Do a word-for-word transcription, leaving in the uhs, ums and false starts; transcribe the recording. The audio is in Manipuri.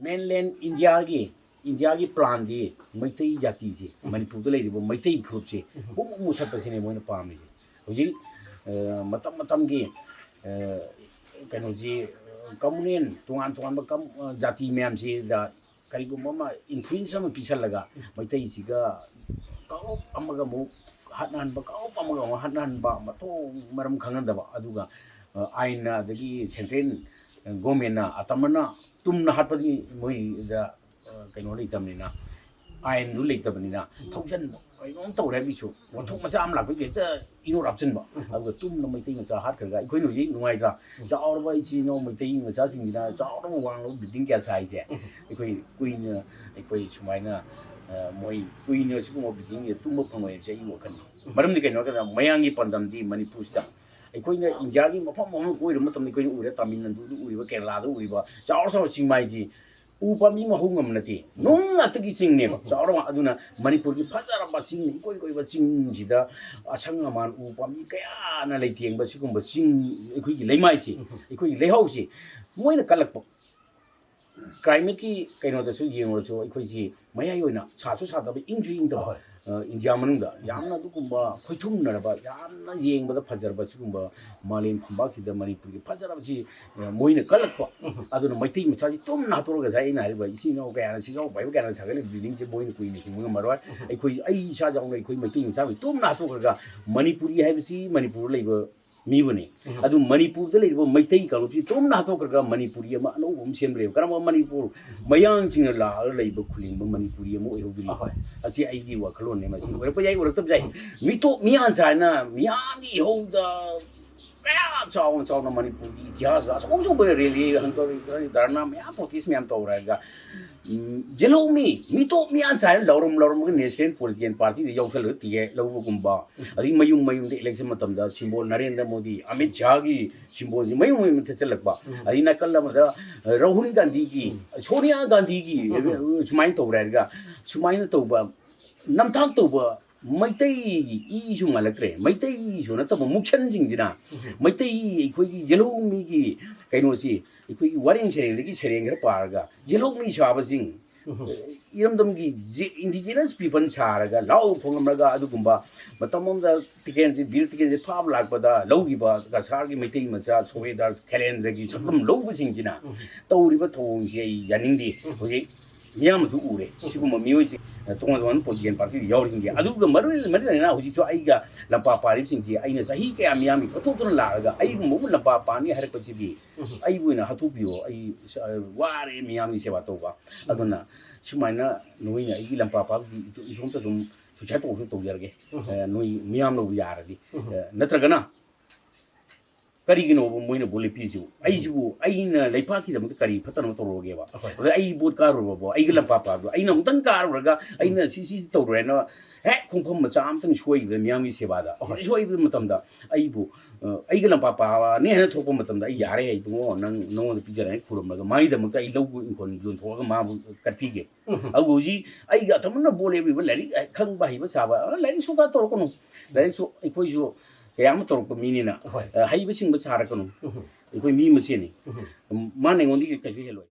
ꯃꯦꯟꯂꯦꯟ ꯏꯟꯗꯤꯌꯥꯒꯤ, ꯏꯟꯗꯤꯌꯥꯒꯤ ꯄ꯭ꯂꯥꯟꯗꯤ ꯃꯩꯇꯩ ꯖꯥꯇꯤꯁꯦ, ꯃꯅꯤꯄꯨꯔꯗ ꯂꯩꯔꯤꯕ ꯃꯩꯇꯩ ꯐꯨꯔꯨꯞꯁꯦ ꯄꯨꯝꯅꯃꯛ ꯃꯨꯊꯠꯄꯁꯤꯅꯦ ꯃꯣꯏꯅ ꯄꯥꯝꯃꯤꯁꯦ꯫ ꯍꯧꯖꯤꯛ, ꯑ, ꯃꯇꯝ ꯃꯇꯝꯒꯤ, ꯑ, ꯀꯩꯅꯣꯁꯤ, ꯑ, ꯀꯝꯃꯨꯅꯦꯜ ꯇꯣꯉꯥꯟ ꯇꯣꯉꯥꯟꯕ ꯀꯝ-, ꯑ, ꯖꯥꯇꯤ ꯃꯌꯥꯝꯁꯤꯗ ꯀꯔꯤꯒꯨꯝꯕ ꯑꯃ ꯏꯟꯐ꯭ꯂꯨꯌꯦꯟꯁ ꯑꯃ ꯄꯤꯁꯜꯂꯒ ꯃꯩꯇꯩꯁꯤꯒ ꯀꯥꯡꯂꯨꯞ ꯑꯃꯒ ꯑꯃꯨꯛ ꯍꯥꯠꯅꯍꯟꯕ, ꯀꯥꯡꯂꯨꯞ ꯑꯃꯒ ꯑꯃꯨꯛ ꯍꯥꯠꯅꯍꯟꯕ, ꯃꯊꯣꯡ ꯃꯔꯝ ꯈꯪꯍꯟꯗꯕ, ꯑꯗꯨꯒ, ꯑ, ꯑꯥꯏꯟꯅ ꯑꯗꯒꯤ ꯁꯦꯟꯇ꯭ꯔꯦꯜ ꯒꯣꯔꯃꯦꯟꯅ ꯑꯇꯝꯕꯅ ꯇꯨꯝꯅ ꯍꯥꯠꯄꯒꯤ ꯃꯣꯏꯗ, ꯑ, ꯀꯩꯅꯣ ꯂꯩꯇꯕꯅꯤꯅ, ꯑꯥꯏꯟꯗꯨ ꯂꯩꯇꯕꯅꯤꯅ ꯊꯧꯖꯟꯕ ꯀꯩꯅꯣꯝ ꯇꯧꯔꯦ ꯍꯥꯏꯕꯒꯤꯁꯨ ꯋꯥꯊꯣꯛ ꯃꯆꯥ ꯑꯃ ꯂꯥꯛꯄꯒꯤ ꯍꯦꯛꯇ ꯏꯅꯣꯠ ꯍꯥꯞꯆꯤꯟꯕ꯫ ꯑꯗꯨꯒ ꯇꯨꯝꯅ ꯃꯩꯇꯩ ꯃꯆꯥ ꯍꯥꯠꯈ꯭ꯔꯒ ꯑꯩꯈꯣꯏꯅ ꯍꯧꯖꯤꯛ ꯅꯨꯡꯉꯥꯏꯇ꯭ꯔꯥ? ꯆꯥꯎꯔꯕ ꯏꯆꯤꯜ ꯏꯅꯥꯎ ꯃꯩꯇꯩ ꯃꯆꯥꯁꯤꯡꯁꯤꯅ ꯆꯥꯎꯔꯕ ꯋꯥꯡꯂꯕ ꯕꯤꯜꯗꯤꯡ ꯀꯌꯥ ꯁꯥꯏꯁꯦ꯫ ꯑꯩꯈꯣꯏ ꯀꯨꯏꯅ, ꯑꯩꯈꯣꯏ ꯁꯨꯃꯥꯏꯅ, ꯑ, ꯃꯣꯏ ꯀꯨꯏꯅ ꯁꯤꯒꯨꯝꯕ ꯕꯤꯜꯗꯤꯡꯁꯤꯗ ꯇꯨꯝꯕ ꯐꯪꯉꯣꯏ ꯍꯥꯏꯕꯁꯦ ꯑꯩꯒꯤ ꯋꯥꯈꯜꯅꯤ꯫ ꯃꯔꯝꯗꯤ ꯀꯩꯅꯣ ꯍꯥꯏ ꯀꯥꯟꯗ ꯃꯌꯥꯡꯒꯤ ꯄꯥꯟꯗꯝꯗꯤ ꯃꯅꯤꯄꯨꯔꯁꯤꯗ, ꯑꯩꯈꯣꯏꯅ ꯏꯟꯗꯤꯌꯥꯒꯤ ꯃꯐꯝ ꯑꯃ ꯀꯣꯏꯔꯨꯕ ꯃꯇꯝꯗ ꯑꯩꯈꯣꯏꯅ ꯎꯔꯦ, ꯇꯥꯃꯤꯜ ꯅꯥꯗꯨꯗ ꯎꯔꯤꯕ, ꯀꯦꯔꯂꯥꯗ ꯎꯔꯤꯕ ꯆꯥꯎꯔ ꯆꯥꯎꯔ ꯆꯤꯡꯃꯥꯏꯁꯤ ꯎ ꯄꯥꯝꯕꯤ ꯑꯃ ꯍꯧ ꯉꯝꯕ ꯅꯠꯇꯦ, ꯅꯨꯡ ꯉꯥꯛꯇꯒꯤ ꯆꯤꯡꯅꯦꯕ ꯆꯥꯎꯔꯕ꯫ ꯑꯗꯨꯅ ꯃꯅꯤꯄꯨꯔꯒꯤ ꯐꯖꯔꯕ ꯆꯤꯡ, ꯏꯀꯣꯏ ꯀꯣꯏꯕ ꯆꯤꯡꯁꯤꯗ ꯑꯁꯪ ꯑꯃꯥꯟ ꯎ ꯄꯥꯝꯕꯤ ꯀꯌꯥꯅ ꯂꯩꯇꯦꯡꯕ ꯁꯤꯒꯨꯝꯕ ꯆꯤꯡ, ꯑꯩꯈꯣꯏꯒꯤ ꯂꯩꯃꯥꯏꯁꯤ, ꯑꯩꯈꯣꯏꯒꯤ ꯂꯩꯍꯥꯎꯁꯤ ꯃꯣꯏꯅ ꯀꯜꯂꯛꯄ꯫ ꯀ꯭ꯂꯥꯏꯃꯦꯠꯀꯤ ꯀꯩꯅꯣꯗꯁꯨ ꯌꯦꯡꯉꯨꯔꯁꯨ ꯑꯩꯈꯣꯏꯁꯤ ꯃꯌꯥꯏ ꯑꯣꯏꯅ ꯁꯥꯁꯨ ꯁꯥꯗꯕ, ꯏꯪꯁꯨ ꯏꯪꯗꯕ, ꯍꯣꯏ꯫ ꯑ, ꯏꯟꯗꯤꯌꯥ ꯃꯅꯨꯡꯗ ꯌꯥꯝꯅ ꯑꯗꯨꯒꯨꯝꯕ ꯈꯣꯏꯊꯨꯝꯅꯔꯕ, ꯌꯥꯝꯅ ꯌꯦꯡꯕꯗ ꯐꯖꯔꯕ ꯁꯤꯒꯨꯝꯕ ꯃꯥꯂꯦꯝ ꯐꯝꯕꯥꯛꯁꯤꯗ ꯃꯅꯤꯄꯨꯔꯒꯤ ꯐꯖꯔꯕꯁꯤ, ꯑ, ꯃꯣꯏꯅ ꯀꯜꯂꯛꯄ꯫ ꯑꯗꯨꯅ ꯃꯩꯇꯩ ꯃꯆꯥꯁꯤ ꯇꯨꯝꯅ ꯍꯥꯠꯇꯣꯛꯑꯒ ꯉꯁꯥꯏ ꯑꯩꯅ ꯍꯥꯏꯔꯤꯕ ꯏꯆꯤꯟ ꯏꯅꯥꯎ ꯀꯌꯥꯅ, ꯁꯤꯖꯥꯎ ꯄꯥꯏꯕ ꯀꯌꯥꯅ ꯁꯥꯒꯠꯂꯤꯕ ꯕꯤꯜꯗꯤꯡꯁꯦ ꯃꯣꯏꯅ ꯀꯨꯏꯅ ꯍꯤꯡꯕ ꯉꯝꯃꯔꯣꯏ꯫ ꯑꯩꯈꯣꯏ, ꯑꯩ ꯏꯁꯥ ꯌꯥꯎꯅ ꯑꯩꯈꯣꯏ ꯃꯩꯇꯩ ꯃꯆꯥꯈꯩ ꯇꯨꯝꯅ ꯍꯥꯠꯇꯣꯛꯈ꯭ꯔꯒ ꯃꯅꯤꯄꯨꯔꯤ ꯍꯥꯏꯕꯁꯤ ꯃꯅꯤꯄꯨꯔꯗ ꯂꯩꯕ ꯃꯤꯕꯨꯅꯤ꯫ ꯑꯗꯨ ꯃꯅꯤꯄꯨꯔꯗ ꯂꯩꯔꯤꯕ ꯃꯩꯇꯩ ꯀꯥꯡꯂꯨꯞꯁꯤ ꯇꯨꯝꯅ ꯍꯥꯠꯇꯣꯛꯈ꯭ꯔꯒ ꯃꯅꯤꯄꯨꯔꯤ ꯑꯃ ꯑꯅꯧꯕ ꯑꯃ ꯁꯦꯝꯗ꯭ꯔꯦꯕ꯫ ꯀꯔꯝꯕ ꯃꯅꯤꯄꯨꯔ? ꯃꯌꯥꯡꯁꯤꯡꯅ ꯂꯥꯛꯑꯒ ꯂꯩꯕ ꯈꯨꯂꯤꯡꯕ ꯃꯅꯤꯄꯨꯔꯤ ꯑꯃ ꯑꯣꯏꯍꯧꯗꯣꯔꯤ꯫ ꯑꯍꯣꯏ꯫ ꯑꯁꯤ ꯑꯩꯒꯤ ꯋꯥꯈꯜꯂꯣꯟꯅꯦ꯫ ꯃꯁꯤ ꯑꯣꯏꯔꯛꯄ ꯌꯥꯏ, ꯑꯣꯏꯔꯛꯇꯕ ꯌꯥꯏ꯫ ꯃꯤꯇꯣꯞ ꯃꯤꯌꯥꯟ ꯆꯥꯏꯅ ꯃꯤꯌꯥꯝꯒꯤ ꯏꯍꯧꯗ ꯀꯌꯥ ꯆꯥꯎꯅ ꯆꯥꯎꯅ ꯃꯅꯤꯄꯨꯔꯒꯤ ꯏꯇꯤꯍꯥꯁꯇ ꯑꯆꯧ ꯑꯆꯧꯕ ꯔꯦꯂꯤ, ꯙꯔꯅꯥ ꯃꯌꯥꯝ, ꯄ꯭ꯔꯣꯇꯦꯁ ꯃꯌꯥꯝ ꯇꯧꯔꯒ, ꯎꯝ, ꯌꯦꯜꯍꯧꯃꯤ, ꯃꯤꯇꯣꯞ ꯃꯤꯌꯥꯟ ꯆꯥꯏꯅ ꯂꯧꯔꯝ ꯂꯧꯔꯝꯃꯒ ꯅꯦꯁꯅꯦꯜ ꯄꯣꯂꯤꯇꯤꯀꯦꯜ ꯄꯥꯔꯇꯤꯗ ꯌꯥꯎꯁꯜꯂꯒ ꯇꯤꯀꯦꯠ ꯂꯧꯕꯒꯨꯝꯕ, ꯑꯗꯒꯤ ꯃꯌꯨꯝ ꯃꯌꯨꯝꯗ ꯏꯂꯦꯛꯁꯟ ꯃꯇꯝꯗ ꯁꯤꯝꯕꯣꯜ ꯅꯔꯦꯟꯗ꯭ꯔ ꯃꯣꯗꯤ, ꯑꯃꯤꯠ ꯁꯥꯍꯒꯤ ꯁꯤꯝꯕꯣꯜꯁꯤ ꯃꯌꯨꯝ ꯃꯌꯨꯝꯗ ꯊꯦꯠꯆꯜꯂꯛꯄ, ꯑꯗꯒꯤ ꯅꯥꯀꯜ ꯑꯃꯗ, ꯑ, ꯔꯥꯍꯨꯜ ꯒꯥꯟꯙꯤꯒꯤ, ꯁꯣꯅꯤꯌꯥ ꯒꯥꯟꯙꯤꯒꯤ, ꯑ, ꯁꯨꯃꯥꯏꯅ ꯇꯧꯔꯦ ꯍꯥꯏꯔꯒ ꯁꯨꯃꯥꯏꯅ ꯇꯧꯕ ꯅꯝꯊꯥꯛ ꯇꯧꯕ ꯃꯩꯇꯩꯒꯤ ꯏꯁꯨ ꯃꯥꯜꯂꯛꯇ꯭ꯔꯦ꯫ ꯃꯩꯇꯩꯁꯨ ꯅꯠꯇꯕ ꯃꯨꯛꯁꯟꯁꯤꯡꯁꯤꯅ ꯃꯩꯇꯩ, ꯑꯩꯈꯣꯏꯒꯤ ꯌꯦꯜꯍꯧꯃꯤꯒꯤ ꯀꯩꯅꯣꯁꯤ, ꯑꯩꯈꯣꯏꯒꯤ ꯋꯥꯔꯦꯡ ꯁꯩꯔꯦꯡꯗꯒꯤ ꯁꯩꯔꯦꯡ ꯈꯔ ꯄꯥꯔꯒ ꯌꯦꯜꯍꯧꯃꯤ ꯁꯥꯕꯁꯤꯡ, ꯏꯔꯝꯗꯝꯒꯤ indigenous people ꯁꯥꯔꯒ ꯂꯥꯎ ꯈꯣꯡꯂꯝꯂꯒ, ꯑꯗꯨꯒꯨꯝꯕ ꯃꯇꯝ ꯑꯃꯗ ꯇꯤꯀꯦꯟꯁꯦ, ꯕꯤꯔ ꯇꯤꯀꯦꯟꯁꯦ ꯐꯥꯕ ꯂꯥꯛꯄꯗ ꯂꯧꯈꯤꯕ ꯀꯁꯥꯔꯒꯤ ꯃꯩꯇꯩ ꯃꯆꯥ ꯁꯨꯕꯦꯗꯥꯔ ꯈꯦꯂꯦꯟꯗ꯭ꯔꯒꯤ ꯁꯛꯇꯝ ꯂꯧꯕꯁꯤꯡꯁꯤꯅ ꯇꯧꯔꯤꯕ ꯊꯧꯑꯣꯡꯁꯤ ꯑꯩ ꯌꯥꯅꯤꯡꯗꯦ꯫ ꯍꯧꯖꯤꯛ ꯃꯤꯌꯥꯝꯅꯁꯨ ꯎꯔꯦ꯫ ꯁꯤꯒꯨꯝꯕ ꯃꯤꯑꯣꯏꯁꯤꯡ ꯇꯣꯉꯥꯟ ꯇꯣꯉꯥꯟꯕ political party ꯌꯥꯎꯔꯤꯁꯤꯡꯁꯦ꯫ ꯑꯗꯨꯒ ꯃꯔꯨ ꯃꯔꯨ ꯑꯣꯏꯅ ꯍꯧꯖꯤꯛꯁꯨ ꯑꯩꯒ ꯂꯝꯄꯥꯛ ꯄꯥꯔꯤꯕꯁꯤꯡꯁꯤ ꯑꯩꯅ ꯆꯍꯤ ꯀꯌꯥ ꯃꯤꯌꯥꯝꯒꯤ ꯀꯠꯊꯣꯛꯇꯨꯅ ꯂꯥꯛꯑꯒ ꯑꯩꯒꯨꯝꯕꯕꯨ ꯂꯝꯄꯥꯛ ꯄꯥꯅꯤ ꯍꯥꯏꯔꯛꯄꯁꯤꯗꯤ ꯑꯩꯕꯨ ꯑꯣꯏꯅ ꯍꯥꯠꯇꯣꯛꯄꯤꯌꯣ꯫ ꯑꯩ ꯁ-, ꯋꯥꯔꯦ ꯃꯤꯌꯥꯝꯒꯤ ꯁꯦꯕꯥ ꯇꯧꯕ꯫ ꯑꯗꯨꯅ ꯁꯨꯃꯥꯏꯅ ꯅꯣꯏꯅ ꯑꯩꯒꯤ ꯂꯝꯄꯥꯛ ꯄꯥꯕꯒꯤ ꯏꯇꯣ-, ꯏꯇꯣꯝꯇ ꯑꯗꯨꯝ suicide ꯇꯧꯕꯁꯨ ꯇꯧꯖꯔꯒꯦ꯫ ꯑ, ꯅꯣꯏ ꯃꯤꯌꯥꯝꯅꯕꯨ ꯌꯥꯔꯗꯤ꯫ ꯑ, ꯅꯠꯇ꯭ꯔꯒꯅ ꯀꯔꯤꯒꯤꯅꯣꯕ ꯃꯣꯏꯅ ꯚꯣꯠ ꯂꯦꯞꯄꯤꯁꯤꯕꯨ? ꯑꯩꯁꯤꯕꯨ, ꯑꯩꯅ ꯂꯩꯄꯥꯛꯀꯤꯗꯃꯛꯇ ꯀꯔꯤ ꯐꯠꯇꯅꯕ ꯇꯧꯔꯨꯔꯒꯦꯕ? ꯑꯗ ꯑꯩ ꯚꯣꯠ ꯀꯥꯔꯨꯔꯕꯣ? ꯑꯩꯒꯤ ꯂꯝꯄꯥꯛ ꯄꯥꯕꯗꯣ ꯑꯩꯅ ꯑꯃꯨꯛꯇꯪ ꯀꯥꯔꯨꯔꯒ ꯑꯩꯅ ꯁꯤ, ꯁꯤ ꯇꯧꯔꯦꯅ ꯍꯦꯛ ꯈꯣꯡꯐꯝ ꯃꯆꯥ ꯑꯃꯇꯪ ꯁꯣꯏꯈꯤꯕꯗ ꯃꯤꯌꯥꯝꯒꯤ ꯁꯦꯕꯥꯗ ꯁꯣꯏꯕ ꯃꯇꯝꯗ ꯑꯩꯕꯨ, ꯑ, ꯑꯩꯒꯤ ꯂꯝꯄꯥꯛ ꯄꯥꯕꯅꯤ ꯍꯥꯏꯅ ꯊꯣꯛꯄ ꯃꯇꯝꯗ ꯑꯩ ꯌꯥꯔꯦ, ꯑꯩ ꯏꯕꯨꯡꯉꯣ, ꯅꯪ, ꯅꯉꯣꯟꯗ ꯄꯤꯖꯔꯦ ꯍꯥꯏꯅ ꯈꯨꯔꯨꯝꯂꯒ ꯃꯥꯒꯤꯗꯃꯛꯇ ꯑꯩ ꯂꯧ ꯏꯪꯈꯣꯜ ꯌꯣꯟꯊꯣꯛꯑꯒ ꯃꯥꯕꯨ ꯀꯠꯄꯤꯒꯦ꯫ ꯑꯗꯨꯕꯨ ꯍꯧꯖꯤꯛ ꯑꯩꯒ ꯑꯊꯝꯕꯅ ꯚꯣꯠ ꯂꯦꯞꯂꯤꯕ ꯂꯥꯏꯔꯤꯛ ꯈꯪꯕ ꯍꯩꯕ ꯁꯥꯕ, ꯑ, ꯂꯥꯏꯔꯤꯛꯁꯨ ꯈꯔ ꯇꯧꯔꯛꯀꯅꯨ꯫ ꯂꯥꯏꯔꯤꯛꯁꯨ ꯑꯩꯈꯣꯏꯁꯨ ꯀꯌꯥ ꯑꯃ ꯇꯧꯔꯛꯄ ꯃꯤꯅꯤꯅ, ꯑ, ꯍꯩꯕ ꯁꯤꯡꯕ ꯁꯥꯔꯛꯀꯅꯨ꯫ ꯑꯩꯈꯣꯏ ꯃꯤ ꯃꯁꯦꯟꯅꯤ꯫ ꯃꯥꯅ ꯑꯩꯉꯣꯟꯗꯒꯤ ꯀꯩꯁꯨ ꯍꯦꯜꯂꯣꯏ꯫